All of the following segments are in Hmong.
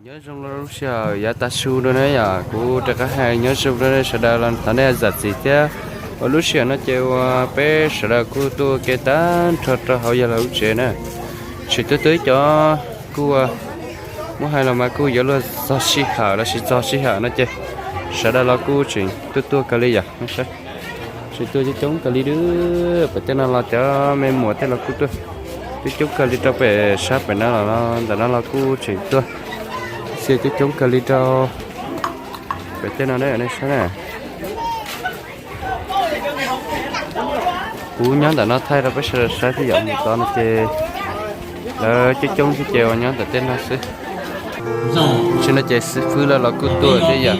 Nyob zoo rau lub sij hawm yav tav su no na yom, kuv rov qab hais nyob zoo rau nej sawv daws los thov nej zam txim thiab. Ua lub sij hawm no ces uas peb sawv daws kuj tuaj ua ke tag nrho rau hauv yawg laus lub tsev na. Tseem tuaj tuaj ib cov kuj muab hais los mas kuj yuav luag txog sij hawm los sis txog sij hawm no ces sawv daws los kuj tseem tuaj tuaj kawg li yom. Tseem tuaj coob coob kawg li dub. Pem tej no los cov me muam tej los kuj tuaj coob coob kawg li rau pem sab pem no los ntawm no los kuj tseem tuaj xiab coob coob kawg li rau pem tej no nej saib na. Kuv nyob ntawm no thaij rau peb sawv daws saib thiab yom. Mus tod no ces lawv coob coob thiab ces uas nyob ntawm tej no xwb. Tsis no ces xib fwb lawv los kuj tuaj thiab yom.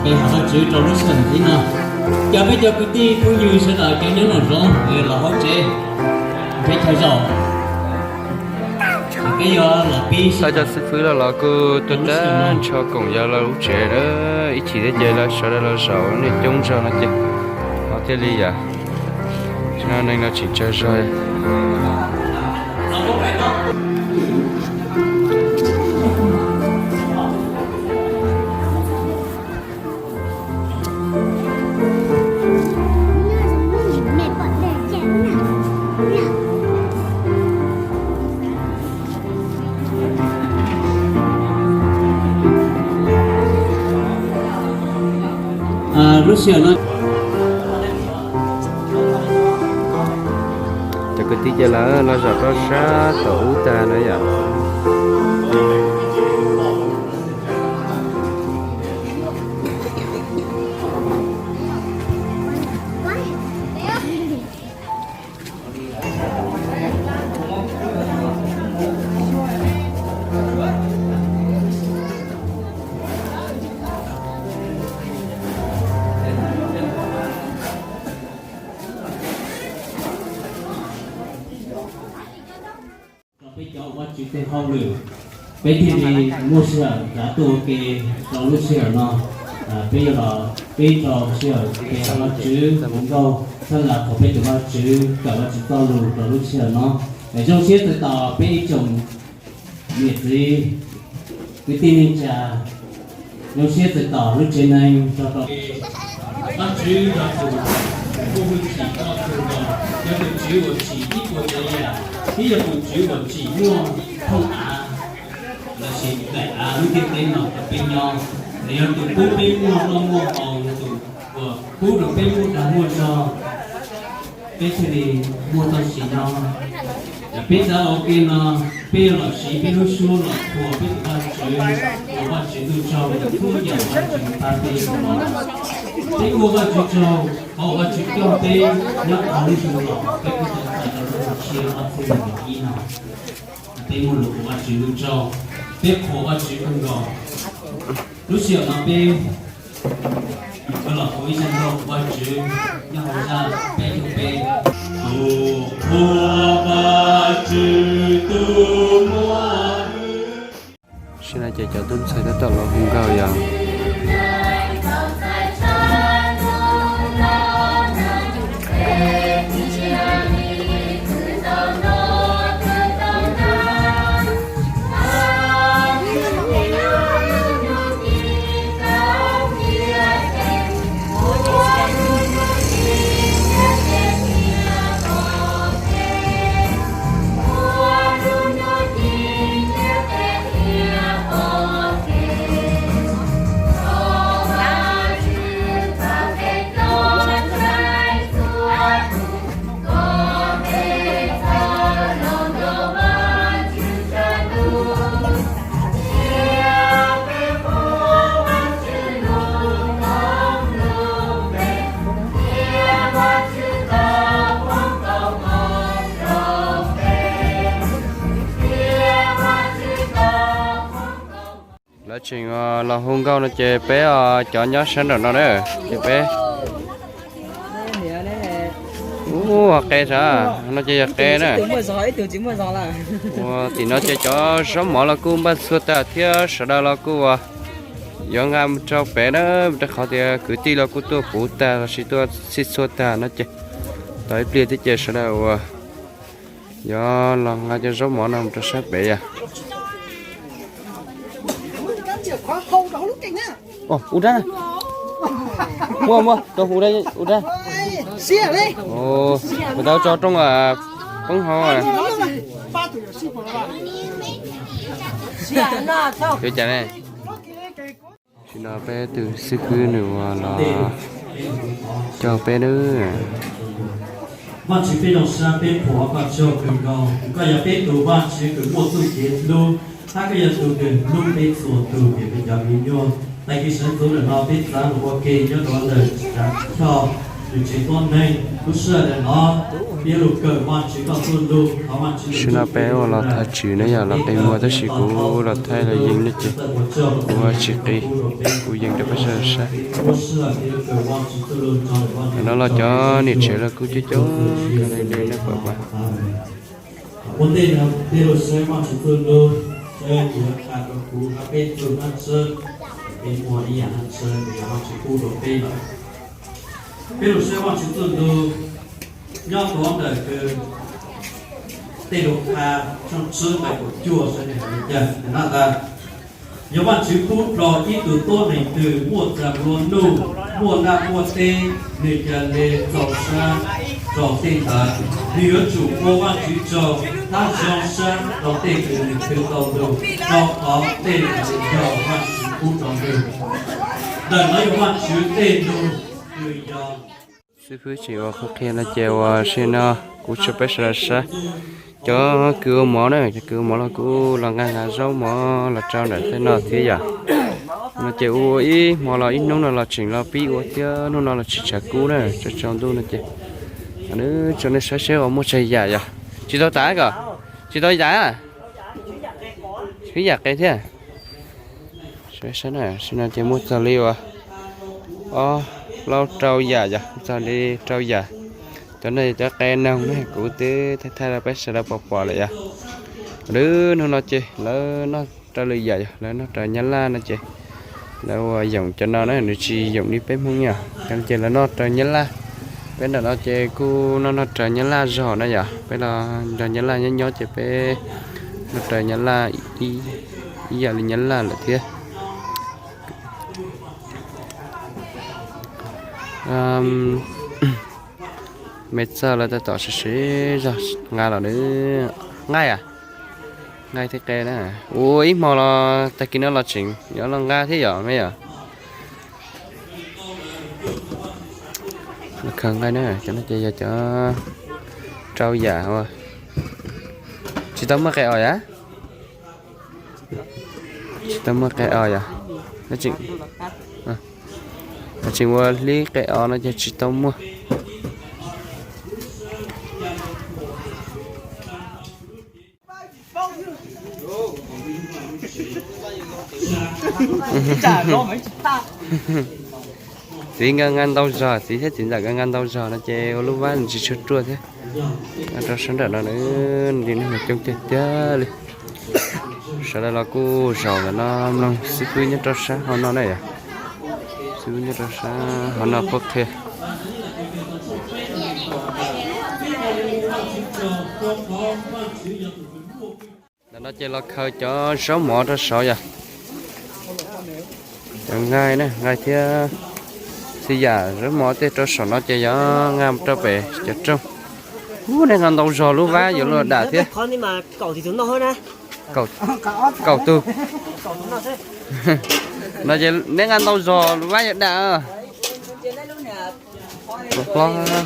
Peb hauv Vajtswv rau lub sij hawm ntxiv no, cov peb cov kwv tij phooj ywg sawv daws cov nyob nram zoov los hauv tsev, peb chaw zaum, peb yuav los pib sawv daws. Cov xib fwb lawv los kuj tuaj tag nrho koom yawg laus lub tsev na. Ib chim thiab ces lawv sawv daws los zaum nej coob zog no ces ho thiaj li yam. Tsis no neeg no tseem tsawg zog. Lub sij hawm no cov kwv tij ces lawv los zaum rau sab tom ub tag na yom. Rau peb cov ua Vajtswv tej hauj lwm, peb thiaj li muaj sij hawm rov tuaj ua ke rau lub sij hawm no. Peb yuav los pib rau sij hawm pe hawm Vajtswv hluas nkauj txhawb nqa qhov peb tus Vajtswv kawm Vajtswv txoj lus rau lub sij hawm no. Zoo siab txais tos peb ib tsoom niam txiv kwv tij neej tsa, zoo siab txais tos lub tsev neeg rau rau. Vajtswv yog tus muaj hwj chim txoj kawg nkaus, yog tus Tswv uas tsim ib puas tsav yam, thiab yog tus Tswv uas tsim muaj thooj av lossis daim av lub ntiaj teb no rau peb nyob, nws yog tus pub peb muaj noj muaj haus, yog tus uas pub rau peb muaj dag muaj zog, peb thiaj li muaj txoj sia nyob. Yog peb xav ua ke no, peb yuav los siv peb lub suab los qhuas peb tus Vajtswv, ua Vajtswv ntuj tsaug rau txhua yam Vajtswv pab peb no. Peb ua Vajtswv tsaug qhov uas Vajtswv coj peb nyob qhov lub xyoo los peb kuj tau txais tau lub ntuj tshiab ob txhiab nees nkaum ib no. Peb muaj lus ua Vajtswv ntuj tsaug, peb qhuas Vajtswv kawg nkaus. Lub sij hawm no peb yuav los ua ib zaj nkauj qhuas Vajtswv nyob hauv zaj peb caug peb. Tus qhuas Vajtswv tus muaj hwj. Tam sim no ces cov tub ntxhais tab tom los hu nkauj yom. Lawv tseem los hu nkauj no ces peb cov nyob sab nraum no na, ces peb ub qe sav no ces yog qe na. Ua tim no ces cov zaub mov los kuj npaj txhua tag thiab sawv daws los kuj ua yuav nqa mus rau pem na, rau qhov tias kwv tij los kuj tuaj puv tag lossis tuaj txhij txhua tag no ces tau ib pliag thiab ces sawv daws ua yuav los nqa cov zaub mov no mus rau sab pem yom. Ua dab, muaj muaj rau ua dab. Kuv tau tso rooj poob hauv. Ua cas ne? Tam sim no peb tus xib hwb nws ua los coj peb nawb. Vajtswv, peb zoo siab peb thov koj tsaug kawg nkaus, koj yog peb tus Vajtswv kws muaj txuj kev hlub, hab koj yog tus kws hlub peb txhua tus peb cov me nyuam. Tag kis sawv ntxuv ntawm no peb txav lug ua ke nyob rau ntawm tsav choj, nws tseem tuab neeg lub sij hawm ntawm no, peb lug kawm Vajtswv koj txuj lug, thov Vajtswv. Tam sim no peb ua los thov tswv no yog los qi muag tab sis kuv los thaij los yees no ces kuv tsis qi, kuv yees rau peb sawv daws saib. Tam no los cov niam tsev los kuj coob coob kawg li ne, pab pab. Ua ntej no peb lug saib Vajtswv txuj lug, saib yuav qha rau kuv hab peb txuj hab tswb, peb muaj ib yaam hab tswb yog Vajtswv pub rau peb lawm. Peb lug saib Vajtswv txuj lug nyob rau ntawm kws Tej Lug Qha tshooj tsib nqai kaum cuaj saib nwg has le caag. Nwg has tas, yog Vajtswv pub rau ib tug tuab neeg twg muaj txag nplua nuj, muaj naj muaj teb, nwg ca le txaus sab rau tej ntawd, nwg yuav tsum ua Vajtswv tsaug hab zoo sab rau tej kws nwg khwv tau lug, rau qhov tej ntawd yog Vajtswv pub rau nwg. Ntawm no yog Vajtswv tej lug kws yog. Xib fwb tseem ua qhuab qhia no ces ua si no kuv tso peb sawv daws saib. Cov kws ua mov na, cov kws ua mov los kuj los nqa nqa zaub mov los rau ntawm tej no thiab yom. No ces ua ib hmo los ib hnub no los tseem los pib ua thiab, hnub no los tsis tshav kub na, tsaus ntuj no ces tso nej saib seb ua muaj tsawg yam yom. Tsis tau tas kom, tsis tau tas, tswv yam qe thiab. Saib na, tam sim no ces muaj txog li uas ob plaub rau yam yom, txog li rau yam. Cov no cov qe noog ne, kuv twb thaij thaij rau peb sawv daws pom pom lawm yom. Lwm hnub no ces lawv noj raws lwm yam yom, lawv noj raws Nyab Laj no ces lawv ua yoom cov no na, nws tsis yoom li peb Hmoob yom. Cov no ces lawv noj raws Nyab Laj. Peb ntawm no ces kuj noj noj raws Nyab Laj zog na yom, peb los nrog Nyab Laj nyob nyob ces peb noj raws Nyab Laj ib yam li Nyab Laj lawm thiab. Me txawj lawv tab tom siv siv zog nqa los na. Nqaij a, nqaij thiab qe na. Ua ib hmo los tag kis no los tseem yuav los nqa thiab yom me yom. Los khaws nqaij na, cov no ces yog cov rau yam. Tsis tau muaj qe os yom. Tsis tau muaj qe os yom. Tseem ua hlib qe os no ces tsis tau muaj. Txiv nkawd nqa ntau zog, txiv thiab txiv ntxawm nkawd nqa ntau zog no ces ua lub vab tsis tshua ruaj thiab. Rau sab nram no li neeg coob tiag tiag li. Sawv daws los kuj zaum ntawm no mloog xib fwb nyob rau sab hauv no na yom. Xib fwb nyob rau sab hauv no qhuab qhia. Ntawm no ces los khaws cov zaub mov rau saud yom. Cov nqaij na, nqaij thiab txiv yam zaub mov tej rau saum no ces yog nqa rau pem cov rooj. Ub, nej nqa ntau zog lub vab yuav luag dam thiab. Kaum tug. No ces neb nqa ntau zog lub vab yuav dam.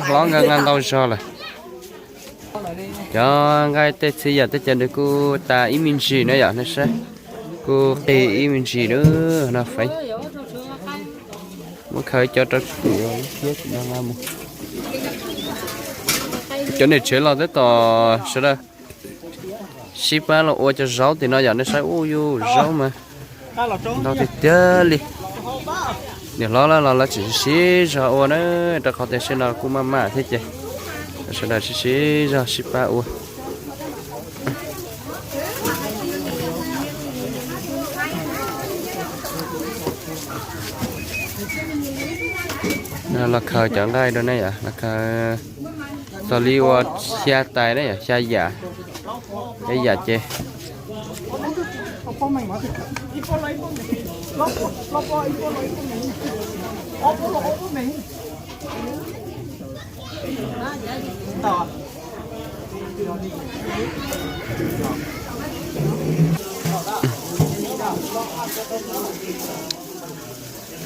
Hlob nkawd nqa ntau zog lawm. Cov nqaij tej txiv yam tej cov nws kuj tas ib me ntsis na yom, nej saib. Kuj qig ib me ntsis na, no feeb. Muab khaws cov rau tim thiab tim no nqa mus. Cov niam tsev los tab tom sawv daws sib pab los ua cov zaub tim no yom, nej saib ub yus zaub mas ntau tiag tiag li. Niam hlob lawv los lawv tseem sib zog ua na, rau qhov tias sij no kuj maj mam thiab ces sawv daws sib sib zog sib pab ua. Los khaws cov nqaij rau ne yom, los khaws txog li ua xya tais ne yom, xya yam, xya yam ces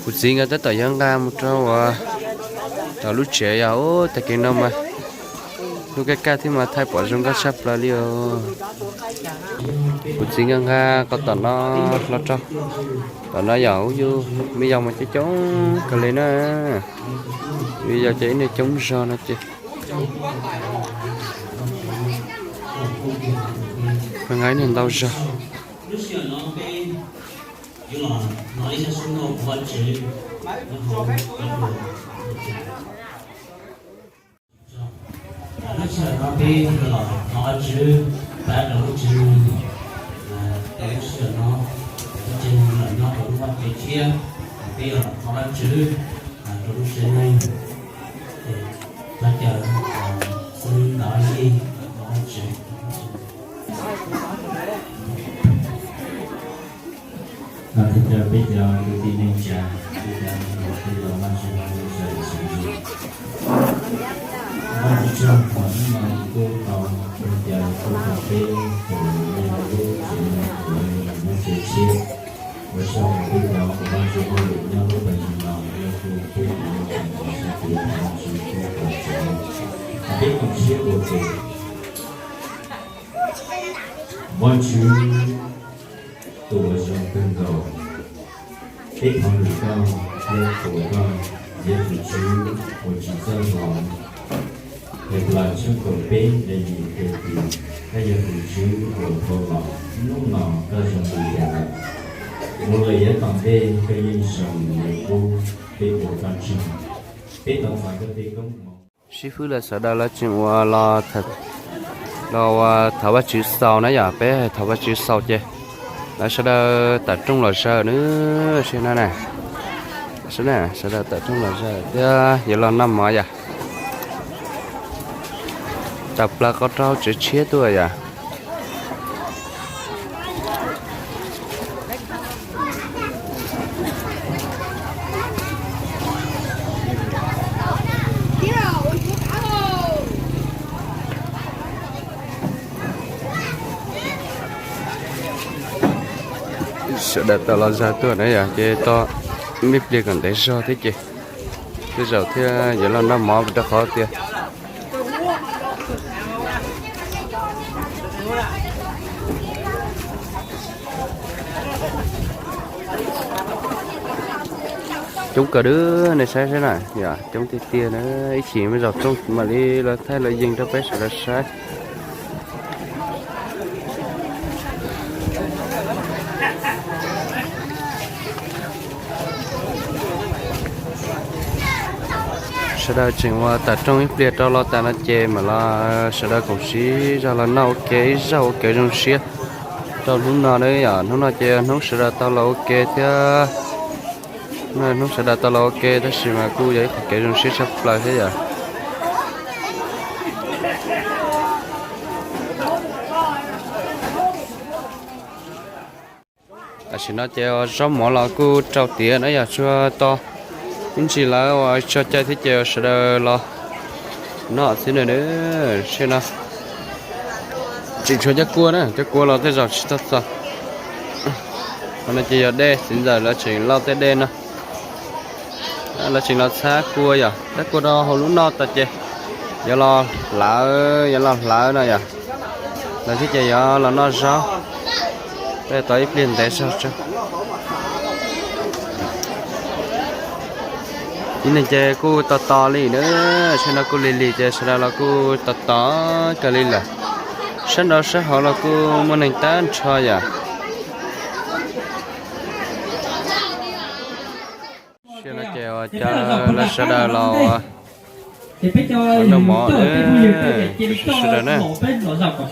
Kuv txiv nkawd tab tom yuav nqa mus rau tom lub tsev yog ub tag kis no mas lub kaj kaj thiab mas thaij pom zoo nkauj tshaj plaws li os. Kuv txiv nkawd nqa qhov tom no los rau tom no yog ub yus me yau mas coob coob kawg li na. Me yau ces ib niag coob zog no ces nqa ib niag ntau zog. Lub sij hawm no peb los thov Vajtswv pab rau lub tsev neeg, tej lub sij hawm no lub tsev neeg los nyob rau lub vaj ke tshiab, peb los thov Vajtswv rau lub tsev neeg, thov caw xib hwb Ntxawm Yij thov Vajtswv. Thov caw peb cov kwv tij neej tsa, peb cov neeg twb los maj zeeg lub sij hawm sawv ntsug. Vajtswv tsaug uas hnub no kuj tau caw kuj tau peb tus me lub tsev neeg uas lub tsev tshiab. Ua tsaug uas peb cov uas Vajtswv hauj lwm nyob lub pawg ntseeg no yog kuj peb tus me tsev sib tias Vajtswv peb tau tsev, peb koom siab ua ke. Vajtswv tus uas zoo kawg nkaus, peb thov nrog koj thiab thov koj, yog tus Tswv uas tsis txawj hloov, Henplais tshooj kaum peb nqe yim hais tias, koj yog tus Tswv uas dhau los, hnub no koj zoo li cas lawm, mus lawm yav tom ntej koj yeej zoo li qub, peb ua koj tsaug, peb thov txog koj tej koob hmoov. Xib fwb lawv sawv daws lawv tseem ua los, los ua thov Vajtswv xaus na yom, peb thov Vajtswv xaus ces lawv sawv daws tawm rooj los zaws na, sib na, sawv daws tawm rooj los zaws thiab yuav los noj mov yom. Tawm plaws qhov rau tsev tshiab tuaj yom. Sawv daws tau los zag tuaj na yom, ces tau me pliag kom ntev zog thiab ces tej zaum thiaj yuav los noj mov rau qhov tias coob kawg li, nej saib saib na, yog coob tiag tiag na, ib chim me zaum rooj mam li los thaij los yees rau peb sawv daws saib. Sawv daws tseem ua tawm rooj ib pliag rau los tas no ces mam los sawv daws koom sib zog los noj ua ke ib zaug ua kev zoo siab rau hnub no na yom. Hnub no ces hnub sawv daws tau los ua ke thiab, hnub sawv daws tau los ua ke tab sis mas kuj yog ib qhov kev zoo siab tshaj plaws thiab yom. Tam sim no ces zaub mov los kuj rau tiav na yom, tsuas tos ib ntsis lawv ua tso cai thiab ces sawv daws los noj xwb na. Seb no tseem tshuav cov kua na, cov kua los tej zaum tsis tau txog. Qhov no ces yog dej, txiv ntxawm lawv tseem lauj tej dej no. Lawv tseem los txhab kua yom, txhab kua rau hauv lub noj tas ces yuav los hlawv, yuav los hlawv no yom. Lawv thiab ces yuav los noj zaub. Peb tos ib pliag ntev zog tso. Ib neeg ces kuj tos tos li na, sab no kuj lig lig ces sawv daws los kuj tos tos kawg li lawm. Sab nraud sab hauv los kuj muaj neeg tag nrho yom. Sab no ces ua cas lawv sawv daws los ua noj mov sawv daws na. Sab no sawv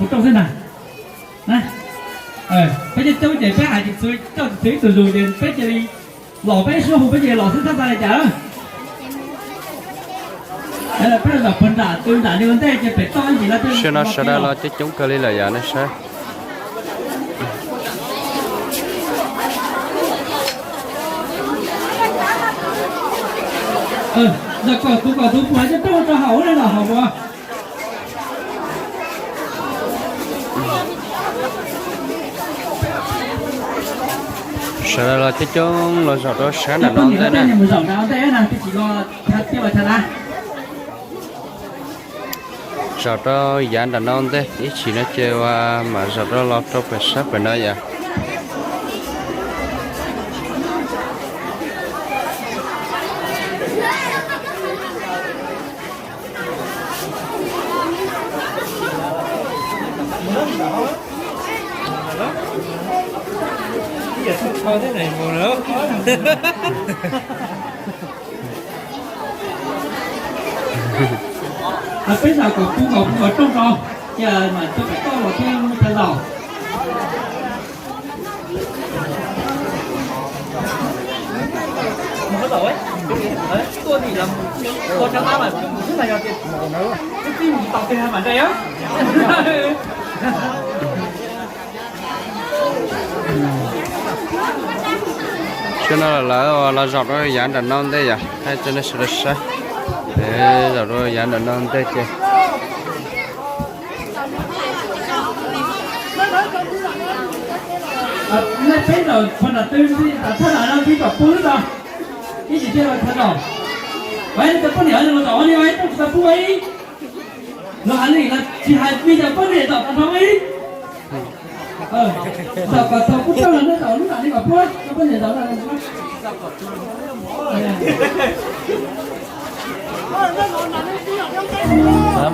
daws los coob coob kawg li lawm yom, nej saib. Los kom tus kom tus puas coj rau hauv na, los hauv ua. Sawv daws los coob coob los zaum rau sab nram no ntej na. Zaum rau yav nram no ntej, ib chim no ces ua mam zaum rau los rau pem sab pem no yom. Peb zaum kom pub kom pub kom rooj rau, ces mam rau pem toj los thiab thawj zaum. Sawv no lawv los zaum rau yav nram no ntej yom, hais rau nej sawv daws saib. Zaum rau yav nram no ntej ces nej peb zaum pog nram tw, thaj nram no pib kom pub xwb tso, ib tsis thiaj los thawj zaum. Ua nej cov poj niam los zaum ua li ua ib rooj tsis tau pub ua ib. Los hais li no tsis hais vim cov poj niam zaum tau dhau ib. Zaum kom thaum pub rooj los nej zaum lub nram li kom pub, cov poj niam zaum.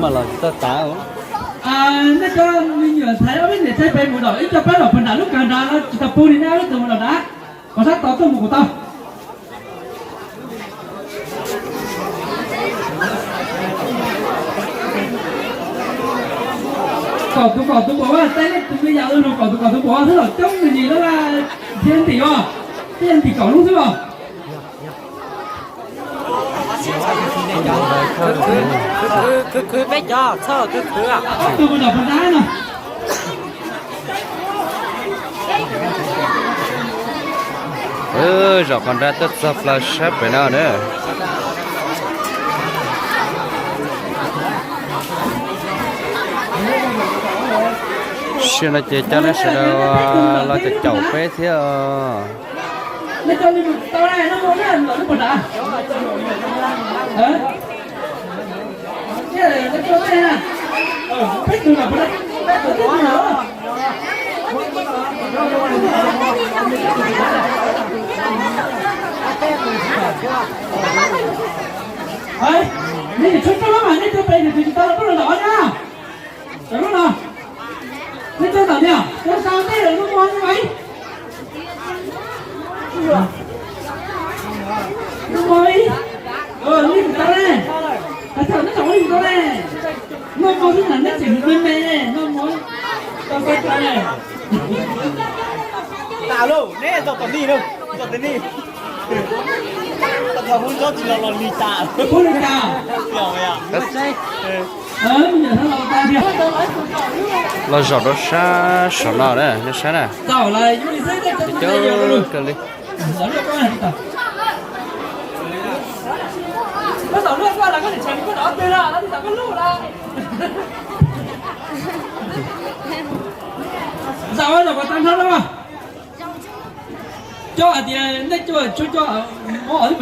Mas los tsis tau tav. Nej cov me nyuam ntxhais ob peb niam txhais pem mus zaum ib co pab zaum pog nram lub kawg nrad no tsis tau pub li nej ob peb tug mus zaum nrad, kom sab tod tuaj mus kuv tau. Kom tus kom tus puas ua, tej nej tus me yam ua kom tus kom tus puas ua xwb los coob me ntsis lawm, thiab ntim os, thiab ntim kaum lub xwb os. Khwv khwv peb cov txhob khwv khwv. Zaum qhov nrad tuaj txog plaws sab pem no na. Sij no ces coj nej sawv daws los caum caum peb thiab os. Nej tshuav rau mas nej cov pem nws twb tsis tau los rau lawm na. Lub no, nej cov tom niag cov sau tej lub mo, lub mo ib, lub tau ne, tas thaum nej tsom lub tau ne, lub mo xwb na nej tseem me me ne, lub mo tau sai tau ne. Tas lauj, neb tau tom nij lauj, tau tom nij. Tau hu nyob tsis los los li tas. Los zaum rau sab saum no na, nej saib na. Coob kawg li. Zaum zaum kom tag nrho na. Cov hais tias nej cov tshuav cov mob os,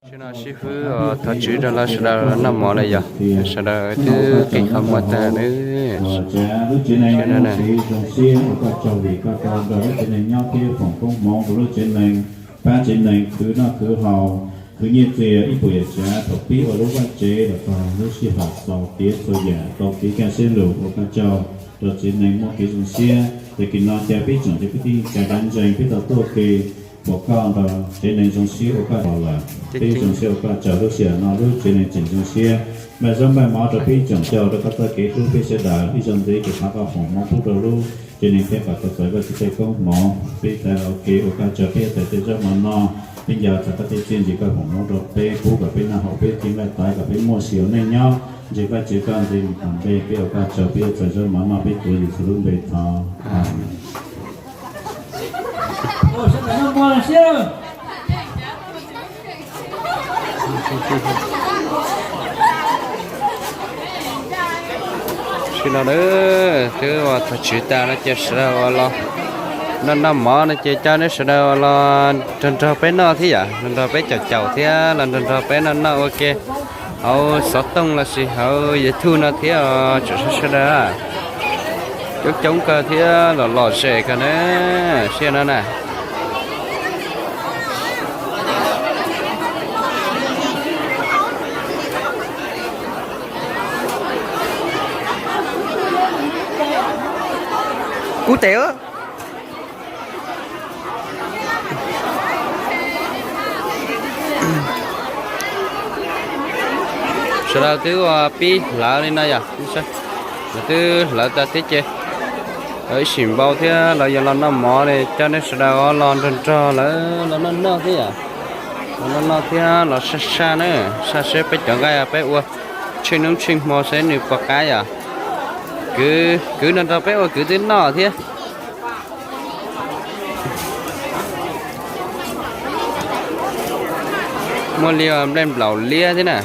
txij no sib hwb thov tswv rau lawv sawv daws noj mov lawm yog sawv daws twb qis qhov muag tag lawm. Lub tsev neeg zoo siab ua koj tsaug vim koj tau nrog lub tsev neeg nyob thiab foom koob hmoov rau lub tsev neeg, pab tsev neeg khwv noj khwv haus, khwv nyiaj txiag ib puas yam tsav thaum pib ua lub vaj tsev los txog lub sij hawm txaus tiav txhua yam tau kev kaj siab lug. Ua koj tsaug rau tsev neeg muaj kev zoo siab. Tag kis no cas peb tsoom cov kwv tij cov ntseeg peb tau tuaj ke pom koj nrog tsev neeg zoo siab ua koj haus lawm. Peb zoo siab ua koj tsaug lub sij hawm no lub tsev neeg tseem zoo siab. Npaj zaub npaj mov rau peb tsoom caug rau koj txoj kev hlub peb sawv daws. Ib zaug ntxiv ces thov koj foom hmoov pub rau lub tsev neeg thiab kom tau txais koj txoj kev koob hmoov. Peb txais ua ke ua koj tsaug peb txais tej zaub mov no. Peb nco txog koj tej txiaj ntsig koj foom hmoov rau peb pub kom peb noj haus peb thiaj nqaij taiv kom peb muaj sia ua neej nyob. Ntseeg Vajtswv koj nti mus tom ntej, peb ua koj tsaug, peb yuav txais zaub mov noj peb tuav Yexus lub npe thov. Amees. Sawv daws, twb ua thov tswv tas no ces sawv daws uas los noj noj mov no ces coj nej sawv daws uas los nrog nrog peb noj thiab yom, nrog nrog peb caum caum thiab los nrog nrog peb noj noj ua ke hauv xov tooj lossis hauv YouTube no thiab os tsoom saib sawv daws. Coob coob kawg thiab los lom zem kawg na, sij hawm no na. Kub tes. Sawv daws twb ua pib hlawv li no yom, lawv twb hlawv tas thiab ces lawv ib sim npau thiab lawv yuav los noj mov li, coj nej sawv daws los nrog nrog lawv los noj noj thiab yom. Los noj noj thiab los saj saj na, saj seb peb cov nqaij peb ua tsheej hnub tsheej hmo seb nws puas qab yom. Kwv, kwv nrog nrog peb ua kwv twb noj thiab. Muaj li nplej nplaum liab thiab na.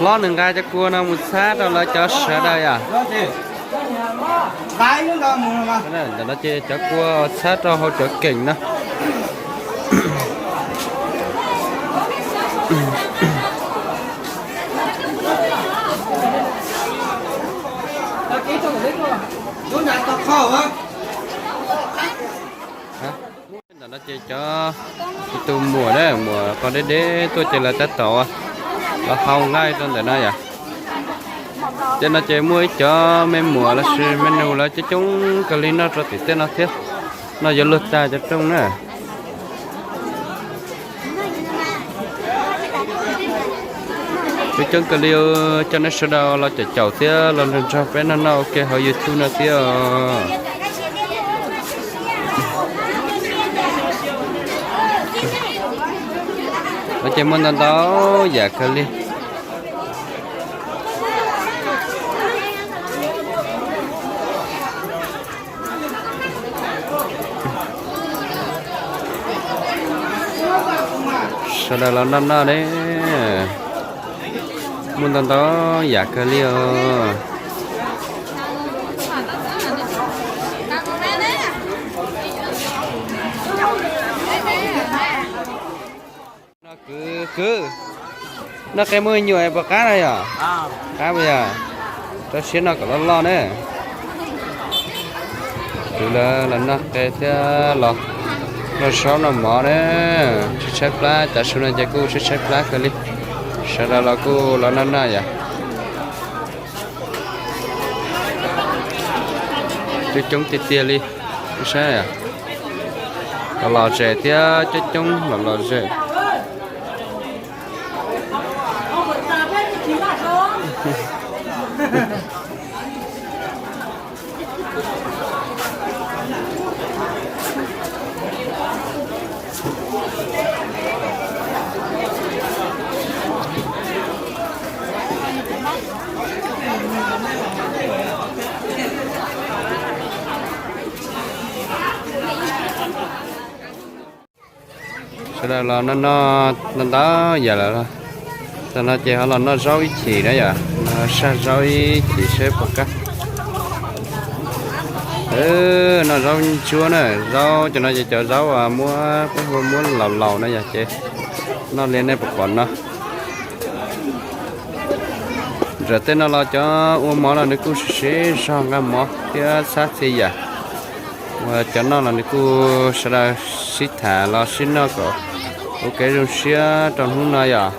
Hlob nws nqa cov kua no mus txhab rau lawv cov sawv daws yom. Ntawm no ces cov kua txhab rau hauv cov keem no. Ntawm no ces cov tus muam na, muam qos deb deb tuaj ces lawv tab tom los hau nqaij rau ntawm no yom. Tej no ces muaj ib cov me muam lossis me nus lawv coob coob kawg li noj rau tim tej no thiab. No yuav luag tag cov rooj na. Coob coob kawg li, coj nej sawv daws los caum caum thiab los nrog nrog peb noj noj ua ke hauv YouTube no thiab os. No ces muaj ntau ntau yam kawg li. Sawv daws los noj noj ne, muaj ntau ntau yam kawg li os. No kwv, kwv, noj qe muaj me nyuam puas qab na yom? Qab puas yog? Rau siab noj kom loj loj na. Kwv lawv los noj qe thiab los noj zaub noj mov na. Tshaib tshaib plab, tav su no ces kuj tshaib tshaib plab kawg li. Sawv daws los kuj los noj noj yom. Coob coob tiag tiag li. Saib, los lom zem thiab coob coob los lom zem. Sawv daws los noj noj ntau ntau yam lawm. Tam no ces ho los noj zaub ib chim na yom, saj zaub ib chim seb puas qab. Noj zaub ntsuab na, zaub cov no ces cov zaub muab, peb hu muab laus laus na yom ces noj li nej puas pom no. Ntawm tej no los cov ua mov los nws kuj siv siv zog nqa mov thiab txhab txhia yam. Uas cov noj los nws kuj sawv daws sib tham los sib noj kom ua kev zoo siab rau hnub no yom.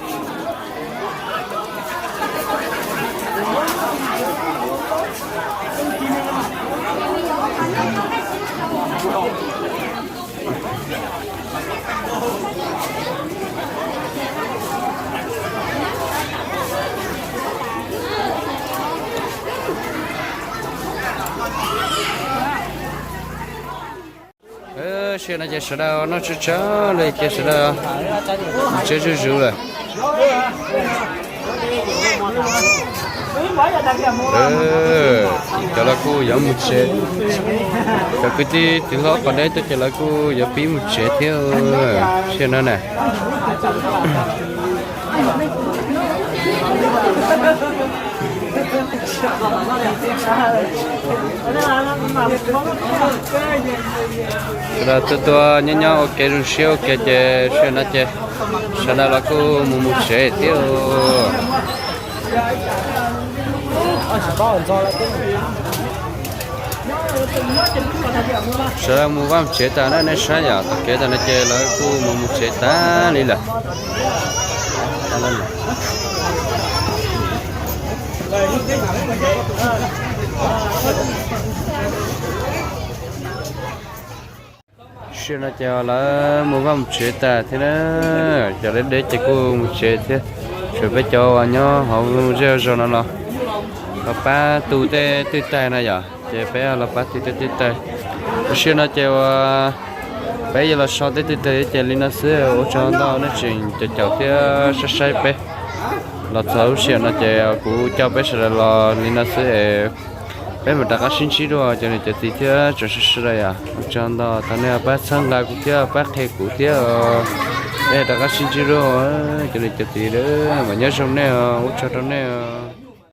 Sij hawm no ces sawv daws noj tsawg tsawg li ces sawv daws mus tsev zuj zus lawm. Cov lawv kuj yuav mus tsev, cov kwv tij txiv hlob qhov deb tuaj ces lawv kuj yuav pib mus tsev thiab. Sij hawm no na, sawv daws tuaj tuaj nyob nyob ua ke zoo siab ua ke ces sij hawm no ces sawv daws los kuj mus mus tsev thiab. Sawv daws mus vaj mus tsev tas na, nej saib yom, tom kev tas no ces lawv kuj mus mus tsev tas li lawm. Sij hawm no ces lawv mus vaj mus tsev tas thiab na, cov deb deb ces kuj mus tsev thiab. Tshuav peb cov uas nyob hauv zej zog no los pab tu tej twj taig no yom, ces peb los pab tu tej twj taig. Sij hawm no ces uas peb yuav los so tej twj taig ces li no xwb, ua tsaug ntau nej tseem caum caum thiab saib saib peb. Los txog lub sij hawm no ces kuv coj peb sawv daws los li no xwb es peb mam rov qab sib ntsib dua cov niam cov txiv thiab tsoom sawv daws yom. Ua tsaug ntau, thov nej pab txhawb nqa kuv thiab pab qhia kuv thiab. Peb rov qab sib ntsib dua cov niam cov txiv, mam nyob zoo nej, ua tsaug rau nej.